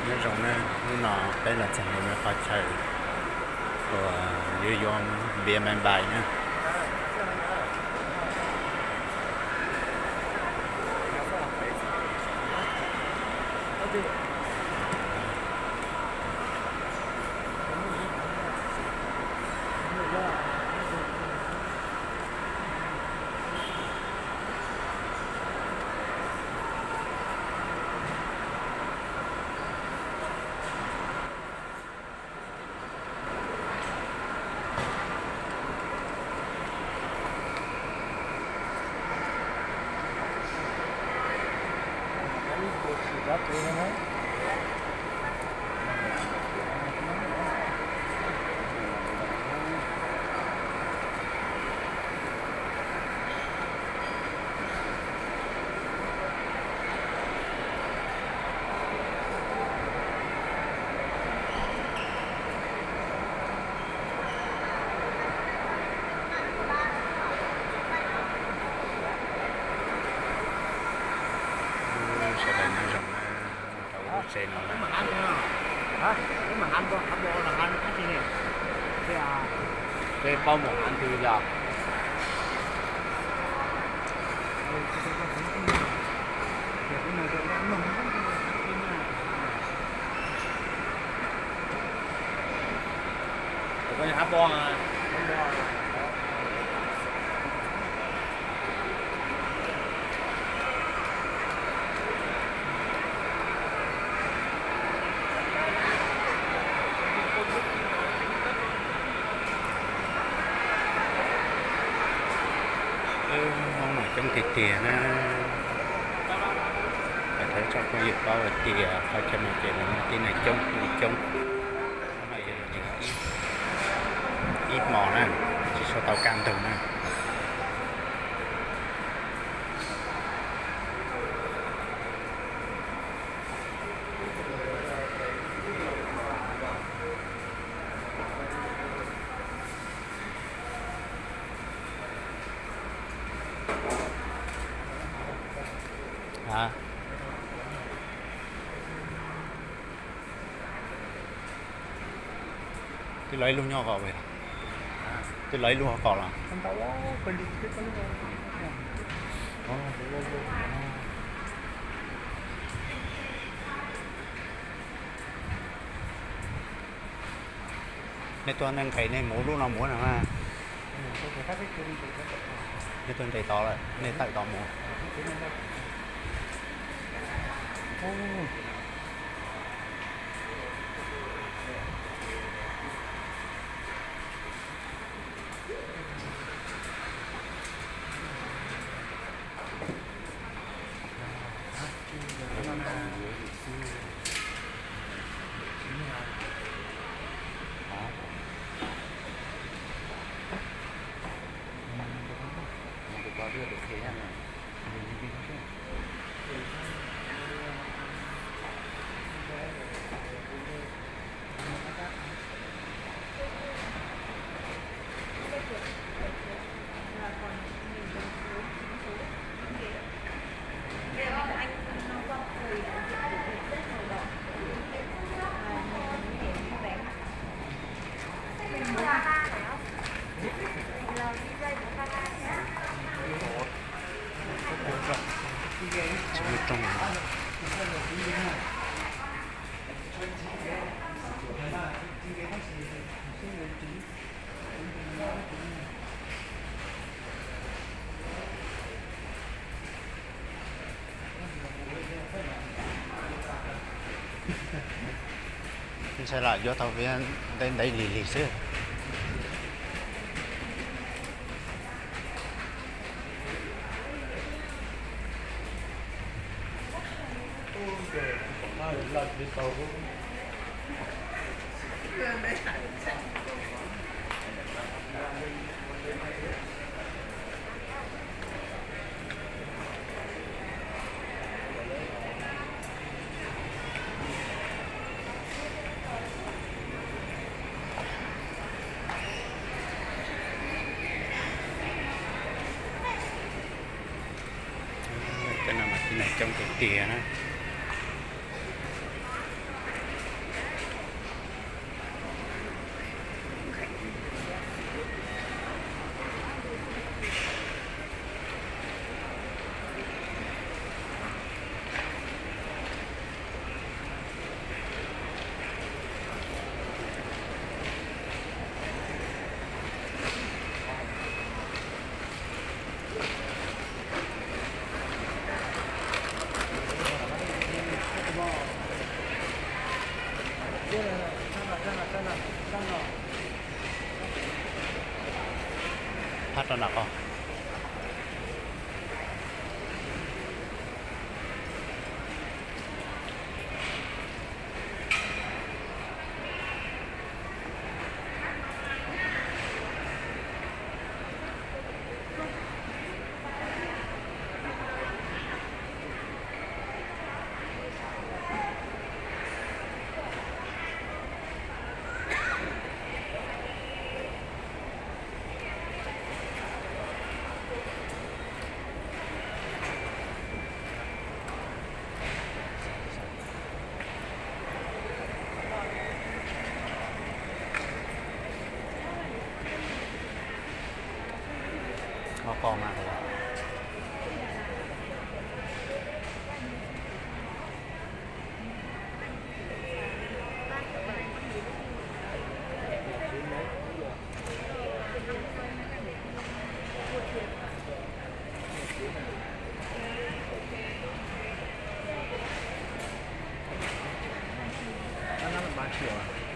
Nyob zoo na, hnub no peb los txog ntawm qhov chaw uas yuav yuav npias mai npais na. Sawv daws nyob zoo na, rau lub tsev no na. Peb paub mus hav twg yog? Hmoob mas coob tiag tiag na. Qhov thawj tsob phooj ywg paub hais tias qhov chaw no ces nws muaj tib neeg coob li coob. Ib hmos na, tsis tshua tau kaj ntug na. Twb lawv ib lub nyob qos, twb lawv ib lub qos los. Nej tuaj nej nqes nej mus lub no mus na. Nej tuaj nqes tod lawm nej tawm tod mus. Ntshai lam yuav tau vib ntev ntev lig lig xwb. Cov no mas tib neeg coob tiag tiag na. Phab rau nram qo. Qo mas. Tab nab mas ba triệu à?